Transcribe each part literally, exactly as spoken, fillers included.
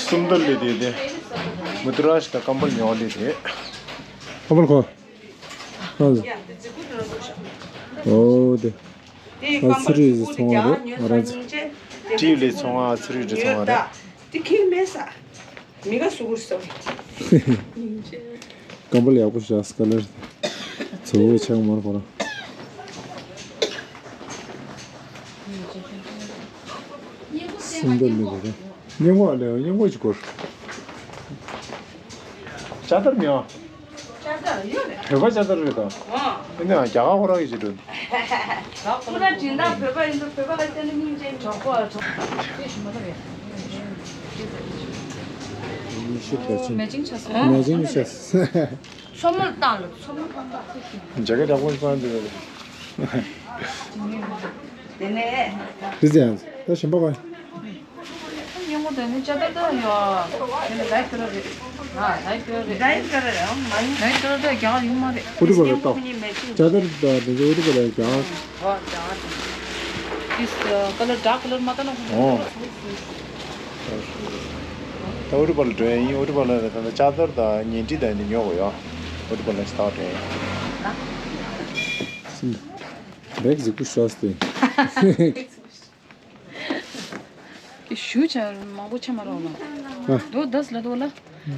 སུམ་མདའ་ལས་དེ་དེ། མུ་ཏུ་ར་ཤི་དང་ཀམ་བལ་ཉོ་ལས་དེ། ཀམ་བལ་ཁོ། ཨོ་དེ། ཨ་ཚི་རི་ཚོང་བ་རེད་ང་རང་ཚོ། ཏི་ལི་ཚོང་བ་ཨ་ཚི་རི་རི་ཚོང་བ་རེད། དེ་ཁྱེར་མེད་ས། མི་ག་སུ་གུར་སོ། ཀམ་བལ་ཡག་པོ་ཞིག་ཨ་སི་ཀ་ལར། ཚོ་བོ་ཆགས་མར་ཁོ་རང་། སེམས་པ་ལུས་པ་རེད། སྙན་ངག་ལས་སྙན་ངག་ཅིག་སྐོར། ཅ་དར་མེད་ཨ། ཅ་དར་ཡོད་རེད། བོད་པ་ཅ་དར་རེད་དམ། ཨ་ནི་རྒྱ་གར་ཁོ་རང་གི་ཅིག་འགྲོ། ཁོ་རང་སྦྱིན་བདག་བོད་པ་ཡིན་འདུག་བོད་པ་ལ་བརྟེན་ནས་སྙིང་རྗེ་གྲོགས་པོ་ཨ་གྲོགས། ཉི་ཤུ་ཟླ་ཕྱིན། མེ་ཅིང་ཆ་སོང་། མེ་ཅིང་ཆ་སོང་། ཚོ་མོ་བཏང་ལ་ཚོ་མོ་བཏང་ད། མཇལ་ཁ་ཡག་པོ་བསམ་འདུག་དེ་ནས། དེ་ཚེ་ད་ཞིམ་པ་ག་སྙན་མོ་དེ་ནི་ཅ་དར་དང་ཡོད། དེ་ནི་ལའིཊ་ཀ་ལར་རེད། ཨ་ལའིཊ་ཀ་ལར་རེད། ལའིཊ་ཀ་ལར་རེད། ཨང་མ་ཡིན། ལའིཊ་ཀ་ལར་དེ་རྒྱ་གར་ཡོད་མ་རེད། ཨུ་ཏུ་བ་ལ་ཏོ། ཅ་དར་དང་དེ་ཚོ་ཨུ་ཏུ་བ་ལ་རྒྱ་གར། ཨོ་རྒྱ་གར་དེ། This uh, color dark color མ་ལྟ་ན་ཧུ། ཨོ། ད་ཨུ་ཏུ་བ་ལ་འགྲོ་ཡ་ཡིན། ཨུ་ཏུ་བ་ལ་ད་ཅ་དར་དང་ཉལ་ཁྲི་དང་དེ་ཉོ་དགོས་ཡ། ཨུ་ཏུ་བ་ལ་ཞིག་ད་འགྲོ་ཡ་ཡིན། བེག་གཟིགས་པོ་ཤོས་ཏེ། ཞུ་ཆ་མང་པོ་ཆ་མ་རོགས་ལ། ཨ། དོ་དཱས་ལ་དོ་ལ།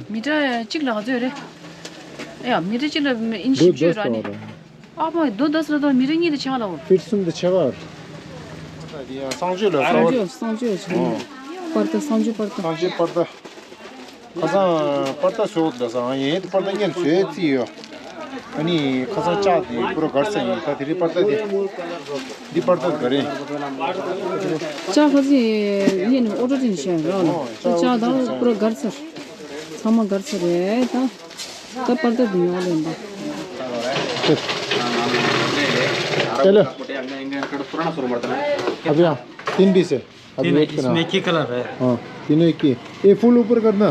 མི་ཏྲ་གཅིག་ལ་ག་ཚོད་རེད། ཨ་ཡ་མི་ཏྲ་གཅིག་ལ་ཨིན་ཤི་བཅུ་ར་ནི། ཨ་མ་དོ་དཱས་ལ་དོ་མི་ཏྲ་གཉིས་དེ་ཆ་ལ་འོ། ཕིཊ་གསུམ་དེ་ཆ་ག་རེད། གསང་སྤྱོད་ལ་གསང་སྤྱོད་གསང་སྤྱོད་ཆ། པར་ད་གསང་སྤྱོད་པར་ད། གསང་སྤྱོད་པར་ད། ཁ་སང་པར་ད་བཟོས་འདུག་ས། ཡིན་དུ་པར་ད་ངས་བཟོས་རྩིས་ཡོད། ཨ་ནི་ཁ་སང་ལྕགས་དེ་པུ་ར་གར་ས་ཡིན། ད་དེ་རིང་པར་ད་དེ། འདི་པར་ད་ག་རེད། ལྕགས་ཁ་ཅིག་ཡིན་ནི་ཨོ་ཏོ་ཏིན་ཤ་ར་ལ། ཨོ་ད་ལྕགས་ད་པུ་ར་གར་ས། ཚང་མ་གར་ས་རེད་ད། ད་པར་ད་དེ་ཡོང་ལེན་ད། चलो। अब यहाँ तीन पीस है। अब तीन है, वेट करना। इसमें एक ही कलर है। हाँ, तीनों एक ही। ये फुल ऊपर करना।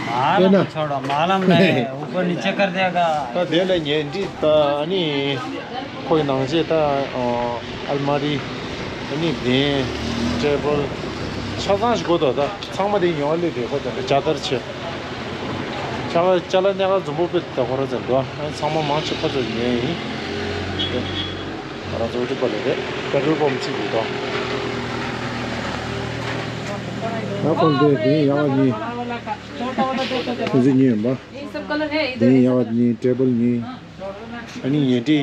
मालूम है ना? छोड़ो, मालूम नहीं है, ऊपर नीचे कर देगा। ད་དེ་ལ་ཉལ་ཁྲི་ད་ཨ་ནི་ཁོའི་ནང་ཆེ་ད་ཨལ་མ་རི་ཨ་ནི་གདན་ཊེ་བལ་ཆ་ཚང་ཞིག་དགོས་དོ། ད་ཚང་མ་དེ་ཉོ་ལེ་དེ་ཁོ་ད་ཅ་དར་ཆེ། ཅ་ལག་ཅ་ལག་གནས་ཁང་འཛོམས་པོ་དཔེ་ད་ཁོ་ར་ཙམ་འདུག་ཨ་ཚང་མ་མང་ཆེ་ཁོ་ཚོ་ཉོས་ཡིན། ང་རང་ཚོ་འགྲིག་པ་ལས་རེད། པེ་ཊོལ་པམ་གཅིག་འདུག་ད། ད་ཁོང་དེ་དེ་ཡག་གཉིས། ཁོང་ཚོ་གཉིས་ཡིན་པ། དེ་ཡག་གཉིས་ཊེ་བལ་གཉིས། ཨ་ནི་ཉལ་ཁྲི།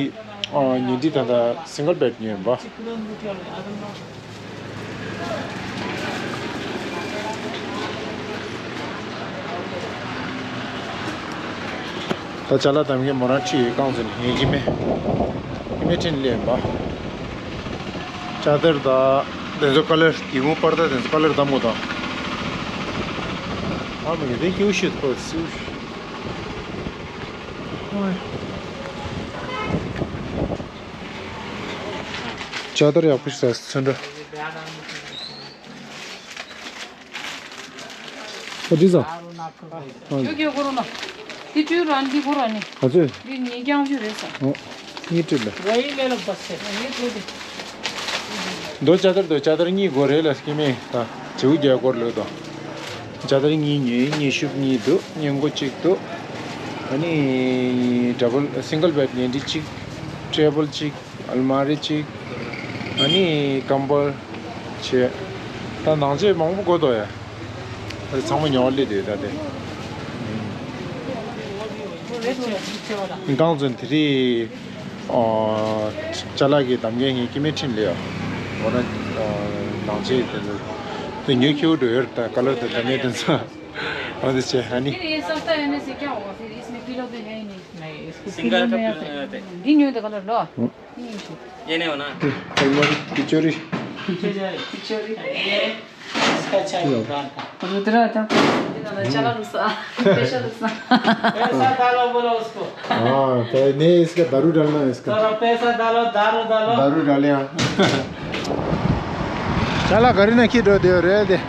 ཨ་ཉལ་ཁྲི་ད་ད་སིང་གལ་བེཌ་ཉོས་ཡིན་པ། ད་ཅ་ལག་དམ་གྱི་མོ་རང་ཁྲིད་ཡོད་རྐང་ཚོ་ནི་ངའི་ཨི་མེ། ཨི་མེ་ཁྲིད་ལེན་པ། ཅ་དར་ད། དེ་ཚོ་ཀ་ལར་གྱི་གུང་པར་ད་དེ་ཚོ་ཀ་ལར་དམ་གོ་དང་། ཨ་མ་ངེ་དེ་སྐྱེའུ་ཤེས་ཐོག་སིའུ་ཤེས། ཅ་དར་ཡག་པོ་ཞིག་ཟ་ཚོན་འདྲ། ཨ་འདི་ཟ། ཡོ་གེ་གོ་རོ་ན། འདི་བཅུ་ར་འདི་གོ་ར་ནི། ག་ཚོད། འདི་ཉིས་བརྒྱ་བཅུ་རེད་ས། ཨོ། གཉིས་སྤྲད་ལ། རྡོ་ཅ་དར་རྡོ་ཅ་དར་གཉིས་དགོས་རེད་ལ་སྐྱེ་མེད་ད། བྱེའུ་རྒྱལ་སྐོར་ལོས་དང་། ཅ་དར་གཉིས་ཉོས་ཉི་ཤུ་གཉིས་འདུག་སྙིང་གོ་གཅིག་འདུག་ཨ་ནི་ཌ་བལ་སིང་གལ་བེཌ་ཉལ་ཁྲི་གཅིག་ཊེ་བལ་གཅིག་ཨལ་མ་རི་གཅིག་ཨ་ནི་ཀམ་བལ་བྱས། ད་ནང་ཆས་མང་པོ་དགོས་དོ་ཡ། ད་ཚང་མ་ཉོ་སླེབས་དུས་ད་དེ། རྐང་ཚོན་དེ་རིང་ཅ་ལག་གི་གདམ་མཁན་ངས་སྐྱེ་མེད་ཁྲིན་ལས་ཡ། འོ་ན་ནང་ཆས་དེ་ཚོ་དེ་ཉོས་ཁྱེའུ་འགྲོ་ཡོད་ད། ཀ་ལར་དེ་དེ་ནས་དེ་ཚོ་འོ་དེ་བྱས་ཨ་ནི། फिर ये सस्ता है ना, इससे क्या होगा? फिर इसमें पिलो तो है ही नहीं। नहीं, इसको सिंगल पिलो में कप आता है। नहीं, नहीं, तो कलर लो। ये नहीं होना। पिचोरी। पिचोरी। ये इसका अच्छा है, रुद्रा था। रुद्रा था। ये वाला चला रुसा। स्पेशल रुसा। पैसा डालो बोलो उसको। हाँ, तो नहीं, इसका दारू डालना है इसका। थोड़ा पैसा डालो, दारू डालो। दारू डाले, हाँ। चला, गाड़ी ना खींच दो, दे रहे दे।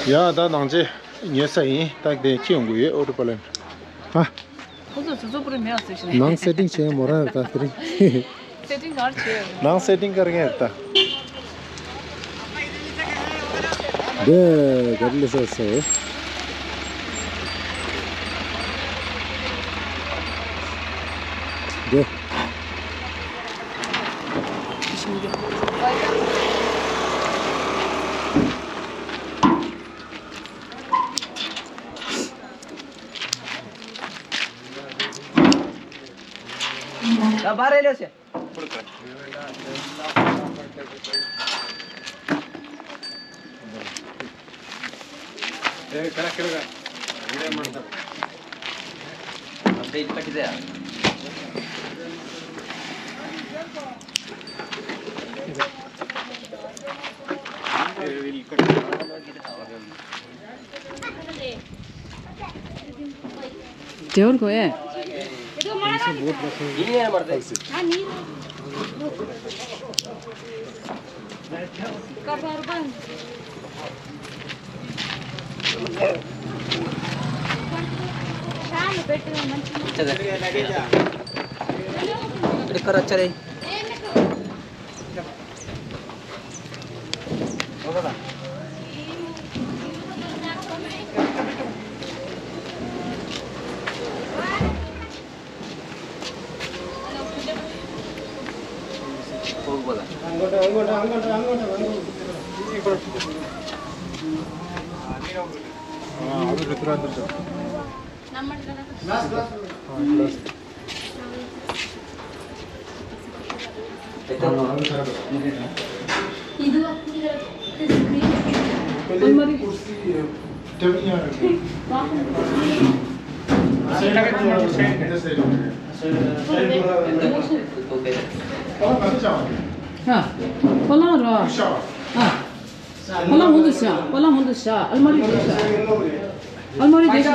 ཡ་ད་ནང་ཆེ། ཉོས་ས་ཡིན། ད་དེ་ཁྱི་ཡོང་གི་ཡོད། ཨོ་ཏོ་པ་ལན། ཨ། ཁོ་ཚོ་ཚོ་ཚོ་པུ་རི་མེད་ཟེར་ཞིག་ནས། ནང་སེ་ཊིང་བྱས་མོ་རང་ད་དེ་རིང་། སེ་ཊིང་གར་བྱས། ནང་སེ་ཊིང་གར་ངས་ད། དེ་གར་ལས་ས་སོ། དེ། ད་བར་རེ་ལས་སེ། འབྲེལ་བར་གོ་ཨེ། ཧ། ཕོ་ལང་རོ། ཧ། ཕོ་ལང་ཧོན་དུ་ཤ། ཕོ་ལང་ཧོན་དུ་ཤ། ཨལ་མ་རི་དེ་ཤ། ཨལ་མ་རི་དེ་ཤ།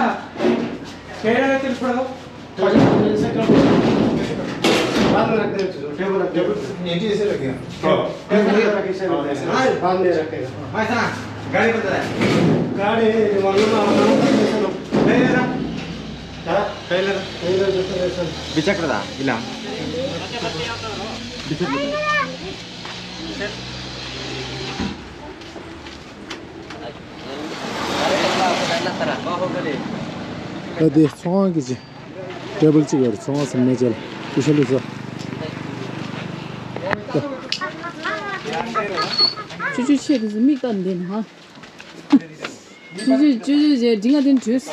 ད་དེ་ཚོང་ཁང་གི་ཅི། ཊེ་བལ་གཅིག་ཡོད་རེད། ཚོང་ཁང་སུ་མེད་ཅལ་ཀུ་ཤ་ལུ་ཚོ། ཅུ་ཅུ་ཆེ་དེ་ཚོ་མིག་ལྟ་འདི་ན་ཧ། ཅུ་ཅུ་ཅུ་ཅུ་ཅེ་འདི་ང་དེ་འདྲུས།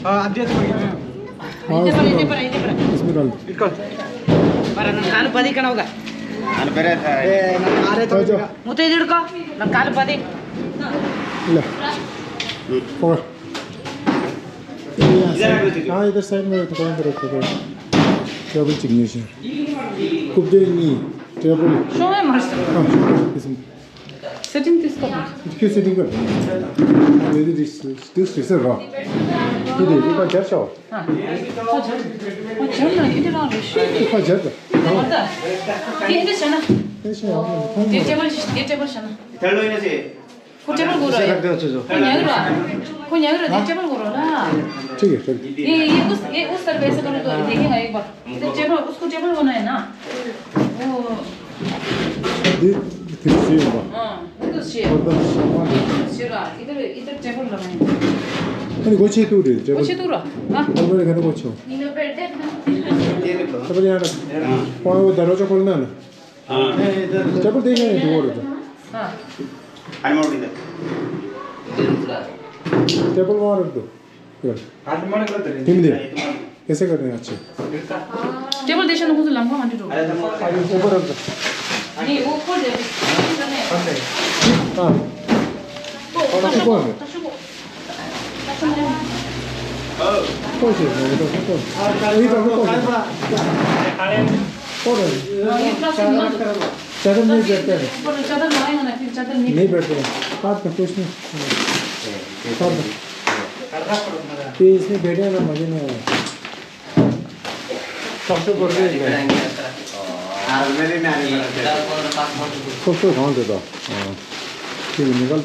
हाँ, आदित्य। इसमें डाल दो। पर नन काल पदी कना होगा। अन बेरे था। ए, नन काले तो। मुते जुड़ को, नन काल पदी। ले। पकड़। इधर आ, इधर। हाँ, इधर साइड में रखो, इधर रखो, इधर। टेबल चिकनी से। कुब्दे नहीं, टेबल। शो में मस्त। हाँ, इसमें। सेटिंग किसका? इसकी सेटिंग कर। ये दिस, दिस, दिस है, वाह। ये दे, ये का क्या चाहो? हाँ। अच्छा। अच्छा ना, इधर आ, ये का जग? ये इधर से ना। ऐसे आप लोग ये टेबल, ये टेबल से ना। हेलो, इधर से। को टेबल को रहा है। रख दो, अच्छे से। को न्याय रहा। को न्याय रहा, ये टेबल को रहा ना। ठीक है, ठीक है। ये, ये उस, ये उस तरफ ऐसे करो तो देखेगा एक बार। इधर टेबल, उसको टेबल बनाए ना। वो दे, फिर से होगा। हाँ, वो तो शेयर। और तो सामान। शेयर आ, इधर, इधर टेबल लगाए। अरे, गोचे तू रे, टेबल। गोचे तू रहा। हाँ। टेबल का गोचे। टेबल यहाँ रख। हाँ। और वो दरवाजा खोलना है ना। हाँ। टेबल देख रहे हैं, दो और। हाँ। अरे, मोड़ दे। टेबल वहाँ रख दो। हिंदी। कैसे कर रहे हैं? अच्छे। टेबल देशन को लंबा हांडी रो। ऊपर रख दो। ཨ། ཁོ་ཁོ་ནི། ཁོ་ཞིག་ནི་ཁོ་ཁོ། ཨེ་ད་ཁོ་ཁོ། ཁོ་རེ། ཅ་དར་ནི་བེར་ཏེ། ནི་བེར་ཏེ། ཁ་ཏེ་ཁོ་ཤི་ནི། ཁ་ཏེ། ཏེ་ནི་བེར་ཏེ་ན་མ་ཡིན་ནི། ཐོག་ཆུ་བོར་རེད། ཐོག་ཆུ་གང་དེ་དང་། ཅི་ཡིན་མི་གལ།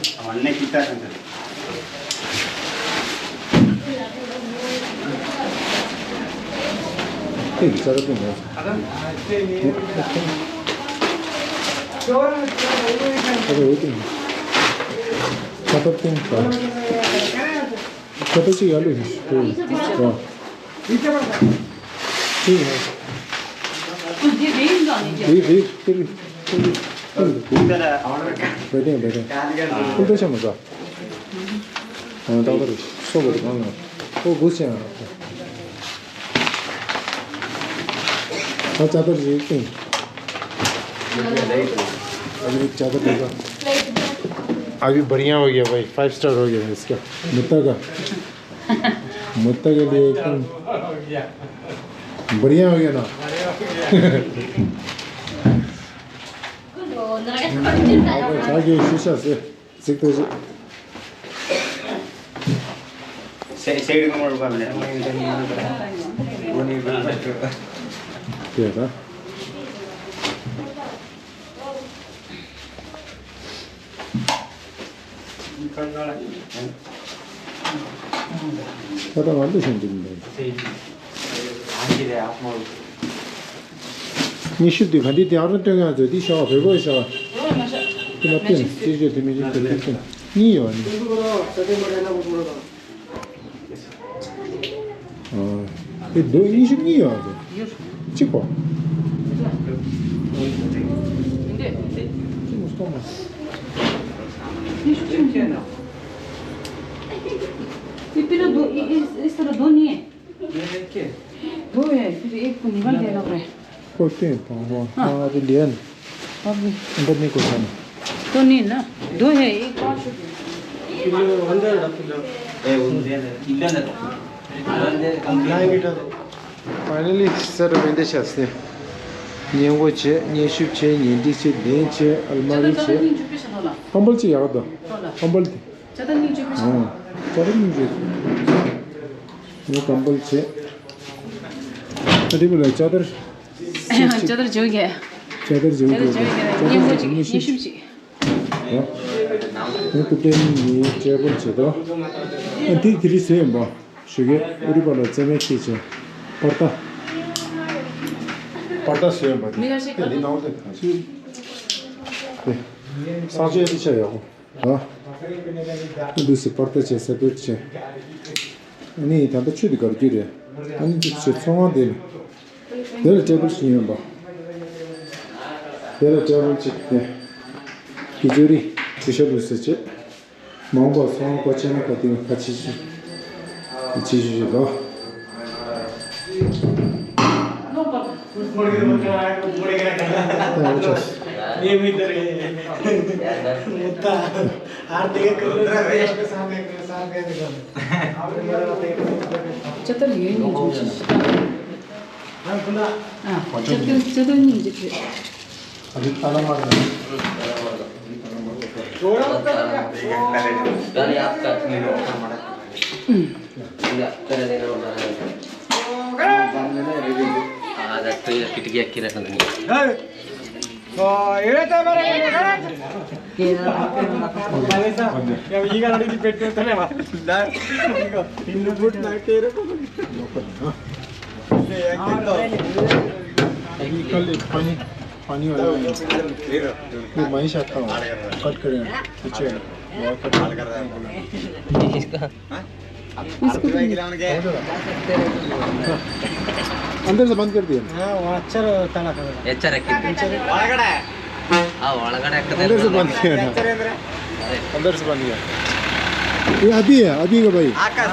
ཨེ་ཅ་ར་ཏིང་ངོ་། ཨ་ར་འོ་ཏིང་། ཅ་ར་ཏིང་ད། ཁ་ཏ་ཅིག་ཡར་ལུས་ཤིག་ཨོ། ཅིག་ཡར། རེད་རེད་རེད་རེད། བེ་ཏན་བེ་ཏན། ཁུལ་ཏེ་ཤ་མ་ཟ། ཨང་ཏག་ཏག་རེད། སོ་བེ་ཏན་གང་ལ། ཨོ་དགུ་ཅན། ཨ་ཅ་དར་རེད་ཏེ། अभी ज़्यादा देगा। अभी बढ़िया हो गया भाई, फाइव स्टार हो गया इसका। मुत्ता का, मुत्ता के लिए एकदम बढ़िया हो गया ना। आपको खा के शीशा से सीखते से। से-, सेड को मोड़ का मिनट। वो नहीं बोल सकते। क्या था? ད་ལྟ་ང་འདི་བཞིན་འགྲིག་མི་འདུག་ཉི་ཤུ་དེ་ག་འདི་དེ་ཨ་རོ་སྟོན་ཡང་མཛོད་དེ་ཤ་བ་བོད་པོའི་ཤ་བ། དེ་མ་བསྟན་ཅི་ཞིག་དེ་མི་ཞིག་དེ་མི་བསྟན་གཉིས་ཡོད་ནི། ཨེ་རྡོ་ཉི་ཤུ་གཉིས་ཡོད་རེད། གཅིག་པ། གཅིག་མ་སྟོང་མ། ཁོ་བསྟན་དང་པོ་ཨ་དེ་ལེན། ཨ་ནི་ཁོ་ས་ནི། तो नहीं ना, दो है, एक पाँच रुपये। किलो हंड्रेड रख लो। ए, उनसे इधर ना। Finally set up in the chest. ཉལ་མགོ་བྱས། མཉེན་ཤུབས་བྱས། ཉལ་ཁྲི་བྱས། གདན་བྱས། ཨལ་མ་རི་བྱས། ཀམ་བལ་ཅིག་ཡག་འདུག་ཀམ་བལ་དེ། ཅ་དར་སྙིང་རྗེ། ངས་ཀམ་བལ་བྱས། ཨ་དེ་བུ་ལ་ཅ་དར། ཅ་དར་བྱོས་གས། ཅ་དར་བྱོས་གས། ཅ་དར་བྱོས་གས། མཉེན་ཤུབས་ཅིག་མཉེན་ཤུབས་ཅིག་ཡ། ངས་ཀུ་ཏན་ནི་ཅ་དར་བྱས་ཏོ། ཨ་དེ་དེ་རིང་བཟོས་ཡིན་པ། ཞུ་གས་ཨུ་རི་པ་ལ་རྩེད་མོ་ཁྱེད་ཅེ། པར་ཏ། པར་ཏ་བཟོས་ཡིན་པ་དེ། དེ་ནི་ནང་དུ་གང་ཞིག་དེ། སང་ཆེ་དེ་ཆ་ཡག་པོ། ཨ། འདུག་སེ་པར་ཏ་བྱས་ས་བོད་བྱས། ཨ་ནི་ད་ལྟ་ཆུ་དེ་གར་རྒྱུ་རེད། ཨ་ནི་འདུག་སེ་ཚོང་ཁང་དེ་ལ། དེ་ལ་ཊེ་བལ་ཞིག་ཡོད་པ། དེ་ལ་ཊེ་བལ་ཅིག་དེ། གི་ཅོ་རི་གྲུ་ཤ་ལུས་སེ་བྱས། མང་པོ་ཚོང་ཁང་ཆེ་ན་ཁ་ཏིང་ཁ་ཆེ་ཆེ་ཆེ་ཆེ་ལོ། ཅ་དར་ཡོད་ནི་འཇུ་ཤི། ཨ། ཅ་དར་ཅ་དར་སྙིང་རྗེ་རེད། पानी, पानी वाला नहीं। ये मैं ही चाहता हूँ, कट करें, पीछे। इसका इसको तो नहीं। अंदर से बंद कर दिया। हाँ, वो अच्छा ताला कर। अच्छा रखिए। ಒಳಗಡೆ. ಆ ಒಳಗಡೆ ಹಾಕಿದ್ರೆ अंदर से बंद किया ना। अंदर से बंद किया। ये अभी है, अभी का भाई। आकाश,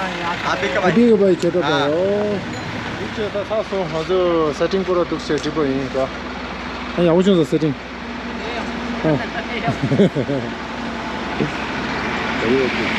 अभी का भाई। अभी का भाई, छोटा भाई। हाँ। ओ। अच्छा, सा सो हजुर सेटिङ पुरा दुख से ठीक भयो नि त। अनि आउँछ नि त सेटिङ। ད་ཡོད་ཀྱི།